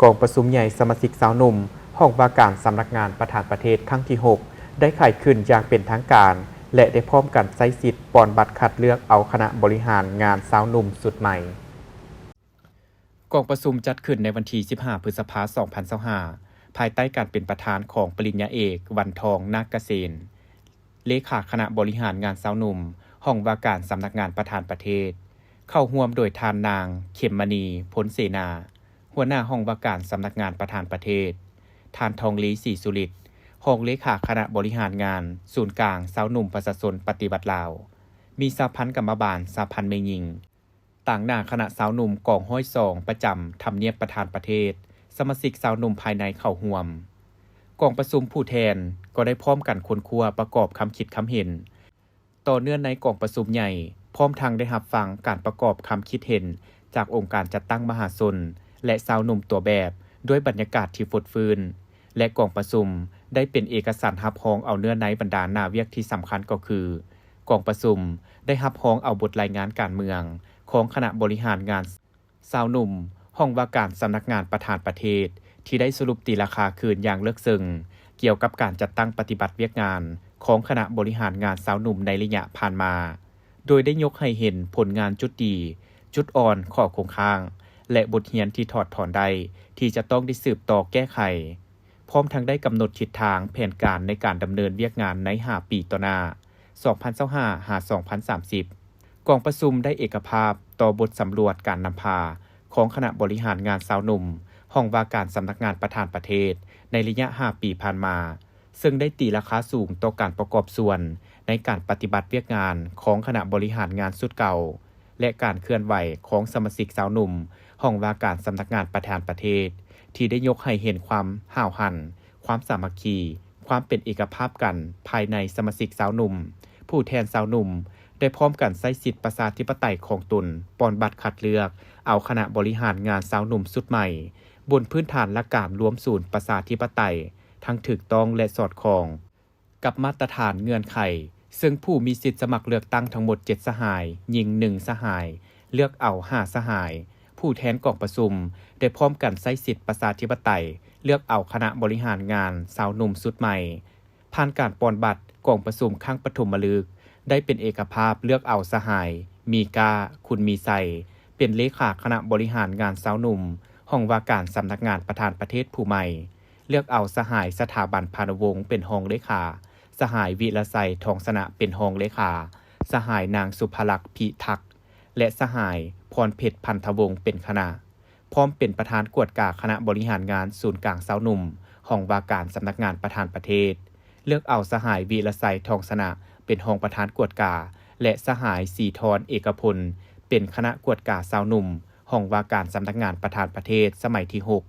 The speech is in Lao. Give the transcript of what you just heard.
ກອງປະຊຸມໃຫຍ່ສະມາຊິກຊາວໜຸ່ມ ຫ້ອງວ່າການສຳນັກງານປະທານປະເທດ ຄັ້ງທີຫົກ ໄດ້ໄຂຂຶ້ນຢ່າງເປັນທາງການ ແລະ ໄດ້ພ້ອມກັນໃຊ້ສິດປ່ອນບັດຄັດເລືອກເອົາຄະນະບໍລິຫານງານຊາວໜຸ່ມຊຸດໃໝ່. ກອງປະຊຸມຈັດຂຶ້ນໃນວັນທີສິບຫ້າ ພຶດສະພາ ສອງພັນຊາວຫ້າ ພາຍໃຕ້ການເປັນປະທານຂອງປະລິນຍາເອກ ວັນທອງ ນາກກະເສນ ເລຂາຄະນະບໍລິຫານງານຊາວໜຸ່ມ ຫ້ອງວ່າການສຳນັກງານປະທານປະເທດ, ເຂົ້າຮ່ວມໂດຍທ່ານນາງ ເຂັມມະນີ ພົນເສນາ ຫົວໜ້າຫ້ອງວ່າການສຳນັກງານປະທານປະເທດ, ທ່ານ ທອງລີ ສີສຸລິດ ຮອງເລຂາຄະນະບໍລິຫານງານສູນກາງຊາວໜຸ່ມປະຊາຊົນປະຕິວັດລາວ, ມີສະຫະພັນກຳມະບານສະຫະພັນແມ່ຍິງ, ຕາງໜ້າຄະນະຊາວໜຸ່ມກອງຮ້ອຍສອງ ປະຈຳທຳນຽບປະທານປະເທດ, ສະມາຊິກຊາວໜຸ່ມພາຍໃນເຂົ້າຮ່ວມ. ກອງປະຊຸມຜູ້ແທນກໍໄດ້ພ້ອມກັນຄົ້ນຄວ້າປະກອບຄຳຄິດຄຳເຫັນຕໍ່ເນື້ອໃນກອງປະຊຸມໃຫຍ່, ພ້ອມທັງໄດ້ຮັບຟັງການປະກອບຄຳຄິດເຫັນຈາກອົງການຈັດຕັ້ງມະຫາຊົນ ແລະ ຊາວໜຸ່ມຕົວແບບ ດ້ວຍບັນຍາກາດທີ່ຟົດຟື້ນ ແລະ ກອງປະຊຸມໄດ້ເປັນເອກະສັນຮັບຮອງເອົາເນື້ອໃນບັນດາໜ້າວຽກທີ່ສຳຄັນກໍຄື ກອງປະຊຸມໄດ້ຮັບຮອງເອົາບົດລາຍງານການເມືອງຂອງຄະນະບໍລິຫານງານຊາວໜຸ່ມ ຫ້ອງວ່າການສຳນັກງານປະທານປະເທດ ທີ່ໄດ້ສະຫຼຸບຕີລາຄາຄືນຢ່າງເລິກເຊິ່ງ ກ່ຽວກັບການຈັດຕັ້ງປະຕິບັດວຽກງານຂອງຄະນະບໍລິຫານງານຊາວໜຸ່ມໃນໄລຍະຜ່ານມາ, ໂດຍໄດ້ຍົກໃຫ້ເຫັນຜົນງານຈຸດດີ, ຈຸດອ່ອນ, ຂໍ້ຄົງຄ້າງ ແລະ ບົດຮຽນທີ່ຖອດຖອນໄດ້ ທີ່ຈະຕ້ອງໄດ້ສືບຕໍ່ແກ້ໄຂ. ພ້ອມທັງໄດ້ກຳນົດທິດທາງແຜນການໃນການດຳເນີນວຽກງານໃນຫ້າປີຕໍ່ໜ້າ ສອງພັນຊາວຫ້າ ຫາ ສອງພັນສາມສິບ. ກອງປະຊຸມໄດ້ເອກະພາບຕໍ່ບົດສຳຫຼວດການນຳພາຂອງຄະນະບໍລິຫານງານຊາວໜຸ່ມ ຫ້ອງວ່າການສຳນັກງານປະທານປະເທດ ໃນໄລຍະຫ້າປີຜ່ານມາ, ເຊິ່ງໄດ້ຕີລາຄາສູງຕໍ່ການປະກອບສ່ວນໃນການປະຕິບັດວຽກງານຂອງຄະນະບໍລິຫານງານຊຸດເກົ່າ ແລະ ການເຄື່ອນໄຫວຂອງສະມາຊິກຊາວໜຸ່ມ ຫ້ອງວ່າການສຳນັກງານປະທານປະເທດ ທີ່ໄດ້ຍົກໃຫ້ເຫັນຄວາມຫ້າວຫັນ, ຄວາມສາມັກຄີ, ຄວາມເປັນເອກະພາບກັນພາຍໃນສະມາຊິກຊາວໜຸ່ມ, ຜູ້ແທນຊາວໜຸ່ມ ໄດ້ພ້ອມກັນໃຊ້ສິດປະຊາທິປະໄຕຂອງຕົນ ປ່ອນບັດຄັດເລືອກເອົາຄະນະບໍລິຫານງານຊາວໜຸ່ມຊຸດໃໝ່ ບົນພື້ນຖານຫຼັກການລວມສູນປະຊາທິປະໄຕ ທັງຖືກຕ້ອງ ແລະ ສອດຄ່ອງ ກັບມາດຕະຖານເງື່ອນໄຂ, ເຊິ່ງຜູ້ມີສິດສະໝັກເລືອກຕັ້ງທັງໝົດເຈັດສະຫາຍ, ຍິງໜຶ່ງສະຫາຍ, ເລືອກເອົາຫ້າສະຫາຍ. ຜູ້ແທນກອງປະຊຸມໄດ້ພ້ອມກັນໃຊ້ສິດປະຊາທິປະໄຕ ເລືອກເອົາຄະນະບໍລິຫານງານຊາວໜຸ່ມຊຸດໃໝ່. ຜ່ານການປ່ອນບັດ, ກອງປະຊຸມຄັ້ງປະຖົມມະລຶກ ໄດ້ເປັນເອກະພາບເລືອກເອົາສະຫາຍ ມີກ້າ ຄຸນມີໄຊ ເປັນເລຂາຄະນະບໍລິຫານງານຊາວໜຸ່ມ ຫ້ອງວ່າການສຳນັກງານປະທານປະເທດຜູ້ໃໝ່. ເລືອກເອົາສະຫາຍ ສະຖາບັນ ພານຸວົງ ເປັນຮອງເລຂາ, ສະຫາຍ ວິລະໄຊ ທອງຊະນະ ເປັນຮອງເລຂາ, ສະຫາຍ ນາງ ສຸພະລັກ ພິທັກ ແລະ ສະຫາຍ ພອນເພັດ ພັນທະວົງ ເປັນຄະນະ, ພ້ອມເປັນປະທານກວດກາຄະນະບໍລິຫານງານສູນກາງຊາວໜຸ່ມ ຫ້ອງວ່າການສຳນັກງານປະທານປະເທດ. ເລືອກເອົາສະຫາຍ ວິລະໄຊ ທອງຊະນະ ເປັນຮອງປະທານກວດກາ ແລະ ສະຫາຍ ສີທອນ ເອກະພົນ ເປັນຄະນະກວດກາຊາວໜຸ່ມ ຫ້ອງວ່າການສຳນັກງານປະທານປະເທດສະໄໝທີຫົກ.